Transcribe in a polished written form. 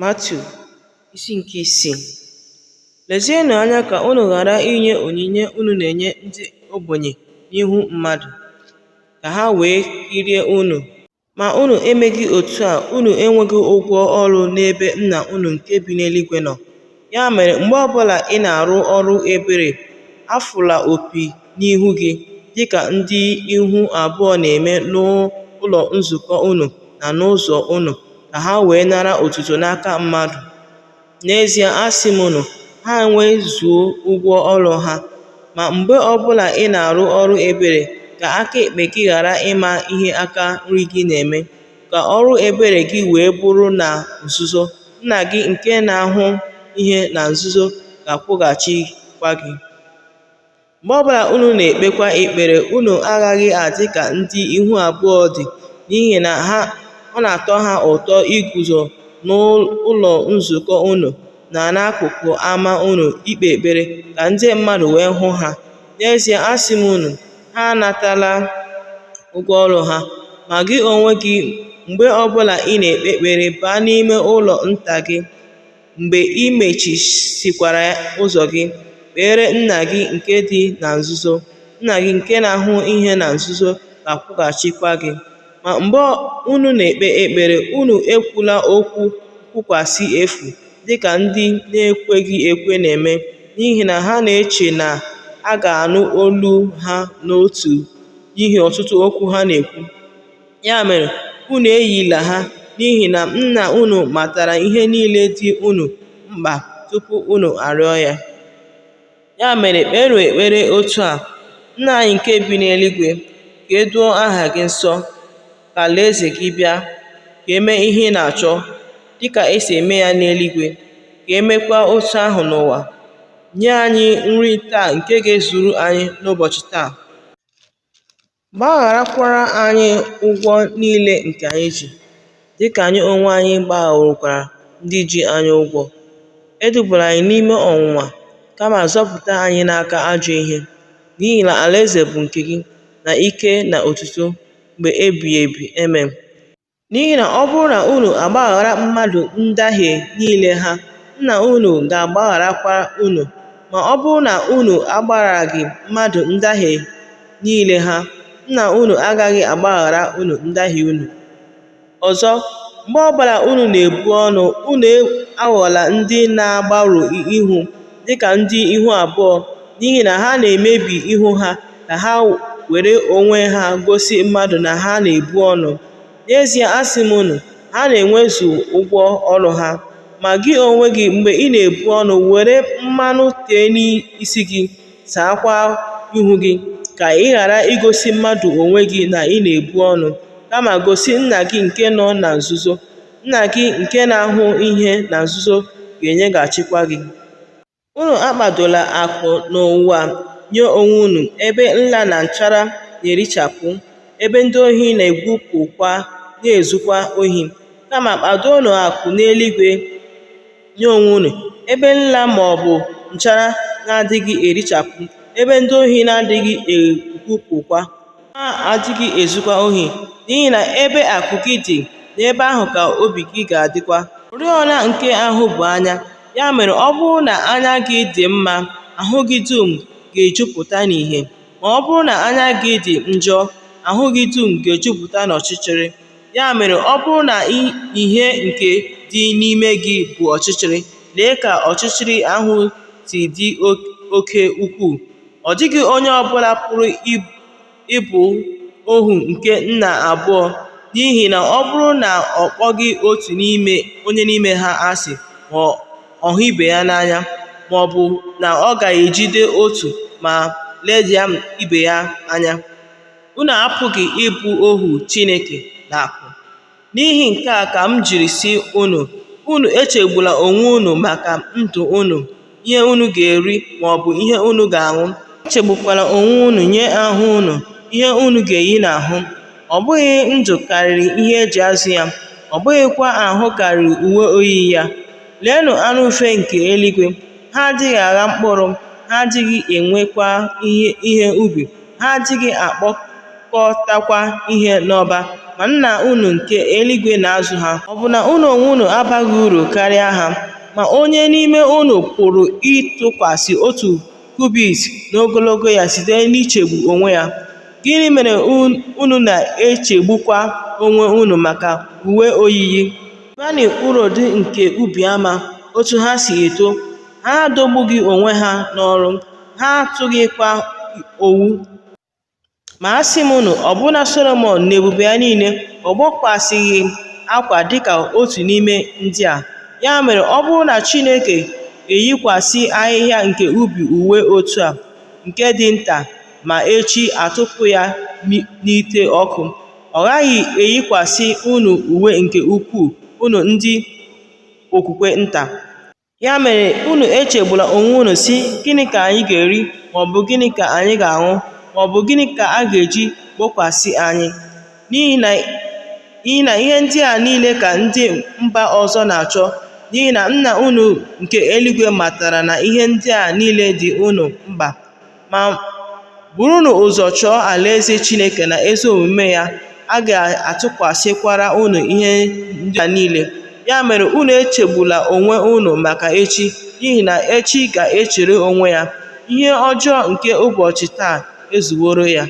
Matiu isi nke isii. Lezienụ anya ka unu ghara inye onyinye unu na-enye ndị ogbenye n'ihu mmadụ, ka ha wee kirie unu. Ma unu emeghị otu a unu enweghị ụgwọ ọrụ n'ebe Nna unu nke bi n'eluigwe nọ. Ya mere mgbe ọbụla ị na-arụ ọrụ ebere, afụla opi n'ihu gị, dịka ndị ihu abụọ na-eme n'ụlọ nzukọ unu na n'ụzọ unu, ka ha wee nara otuto n'aka mmadụ. N'ezie asị m unu, ha enwezuo ụgwọ ọrụ ha. Ma mgbe ọbụla ị na-arụ ọrụ ebere, ka aka ekpe gị ghara ịma ihe aka nri gị na-eme, ka ọrụ ebere gị wee bụrụ na nzuzo, Nna gị nke na-ahụ ihe na nzuzo ga-akwụghachikwa gị. Mgbe ọbụla unu na-ekpekwa ekpere, unu agaghị adị ka ndị ihu abụọ dị, n'ihi na ọ na-atọ ha ụtọ iguzo n'ụlọ nzukọ unu na n'akụkụ ama unu ikpe ekpere, ka ndị mmadụ wee hụ ha. N'ezie asị m unu, ha anatala ụgwọ ọrụ ha. Ma gị onwe gị, mgbe ọbụla ị na-ekpe ekpere, baa n'ime ụlọ nta gị, mgbe i mechisịkwara ụzọ gị, kpeere Nna gị nke dị na nzuzo, Nna gị nke na-ahụ ihe na nzuzo ga-akwụghachikwa gị. Ma mgbe unu na-ekpe ekpere, unu ekwula okwu nkwukwasị efu, dịka ndị na-ekweghị ekwe na-eme, n'ihi na ha na-eche na a ga-anụ olu ha n'ihi ọtụtụ okwu ha na-ekwu. Ya mere, unu eyila ha, n'ihi na Nna unu matara ihe niile dị unu mkpa tupu unu arịọ ya. Ya mere kpeenụ ekpere otu a: Nna anyị nke bi n'eluigwe, ka e doo aha gị nsọ, ka alaeze gị bịa, ka e mee ihe ị na-achọ, dịka e si eme ya n'eluigwe, ka e meekwa otu ahụ n'ụwa. Nye anyị nri taa nke ga-ezuru anyị n'ụbọchị taa. Gbagharakwara anyị ụgwọ niile nke anyị ji, dịka anyị onwe anyị gbagharawokwara ndị ji anyị ụgwọ. Edubala anyị n'ime ọnwụnwa, kama zọpụta anyị n'aka ajọ ihe. N'ihi na alaeze bụ nke gị, na ike na otuto, mgbe ebighị ebi. Amen. N'ihi na ọ bụrụ na unu agbaghara mmadụ ndahie niile ha, Nna unu ga-agbagharakwa unu. Ma ọ bụrụ na unu agbagharaghị mmadụ ndahie niile ha, Nna unu agaghị agbaghara unu ndahie unu. Ọzọ, mgbe ọbụla unu na-ebu ọnụ, unu aghọla ndị na-agbarụ ihu dịka ndị ihu abụọ, n'ihi na ha na-emebi ihu ha ka ha were onwe ha gosi mmadụ na ha na-ebu ọnụ. N'ezie asị m unu, ha na-enwezu ụgwọ ọrụ ha. Ma gị onwe gị, mgbe ị na-ebu ọnụ, were mmanụ tee n'isi gị, saakwa ihu gị, ka ị ghara igosi mmadụ onwe gị na ị na-ebu ọnụ, kama gosi Nna gị nke nọ na nzuzo. Nna gị nke na-ahụ ihe na nzuzo ga-enyeghachikwa gị. Unu akpadola akụ n'ụwa nye onwe unu, ebe nla na nchara na-erichapụ, ebe ndị ohi na-egwupụkwa na-ezukwa ohi. Kama kpadoonụ akụ n'eluigwe nye onwe unu, ebe nla ma ọ bụ nchara na-adịghị erichapụ, ebe ndị ohi na-adịghị egwupụkwa, ha adịghị ezukwa ohi. N'ihi na ebe akụ gị dị, n'ebe ahụ ka obi gị ga-adịkwa. Oriọna nke ahụ bụ anya. Ya mere ọ bụrụ na anya gị dị mma, ahụ gị dum ga-ejupụta n'ìhè. Ma ọ bụrụ na anya gị dị njọ, ahụ gị dum ga-ejupụta n'ọchịchịrị. Ya mere ọ bụrụ na ìhè nke dị n'ime gị bụ ọchịchịrị, lee ka ọchịchịrị ahụ si dị oke ukwuu! Ọ dịghị onye ọbụla pụrụ ịbụ ohu nke nna abụọ, n'ihi na ọ bụrụ na ọ kpọghị otu onye n'ime ha asị ma ọ hụ ibe ya n'anya, ma ọ bụ na ọ ga-ejide otu ma leda ibe ya anya. Unu apụghị ịbụ ohu Chineke na akụ. N'ihi nke a ka m jiri sị unu, unu echegbula onwe unu maka ndụ unu, ihe unu ga-eri maọbụ ihe unu ga-aṅụ. Echegbukwala onwe unu nye ahụ unu, ihe unu ga-eyi n'ahụ. Ọ bụghị ndụ karịrị ihe e ji azụ ya, ọ bụghịkwa ahụ karịrị uwe oyiyi ya. Leenụ anụ ufe nke eluigwe, ha adịghị agha mkpụrụ, ha adịghị ewekwa ihe ubi, ha adịghị akpakọtakwa ihe n'ọba. ma Nna unu nke eluigwe na-azụ ha. Ọ bụ na unu onwe unu abaghị uru karịa ha? Ma onye n'ime unu pụrụ ịtụkwasị otu kubit n'ogologo ya site n'ichegbu onwe ya? Gịnị mere unu na-echegbukwa onwe unu maka uwe oyiyi? Lebanụ urodi nke ubi anya, otu ha si eto, ha adọgbughị onwe ha n'ọrụ, ha atụghịkwa owu. Ma asị m unu, ọbụna Solomọn n'ebube ya niile, ọ gbokwasịghị akwa dịka otu n'ime ndị a. Ya mere, ọ bụrụ na Chineke eyikwasị ahịhịa nke ubi uwe otu a, nke dị taa, ma echi a tụpụ ya n'ite ọkụ, ọ ghaghị eyikwasị unu uwe nke ukwuu, unu ndị okwukwe nta. Ya mere unu echegbula onwe unu sị, Gịnị ka anyị ga-eri, ma ọ bụ gịnị ka anyị ga-aṅụ, ma ọ bụ gịnị ka a ga-eji gbokwasị anyị? N'ihi na ihe ndị a niile ka ndị mba ọzọ na-achọ, n'ihi na Nna unu nke eluigwe matara na ihe ndị a niile dị unu mkpa. Ma burunụ ụzọ chọọ alaeze Chineke na ezi omume ya, a ga-atụkwasịkwara unu ihe ndị a niile. Ya mere unu echegbula onwe unu maka echi, n'ihi na echi ga-echere onwe ya. Ihe ọjọọ nke ụbọchị taa ezuworo ya.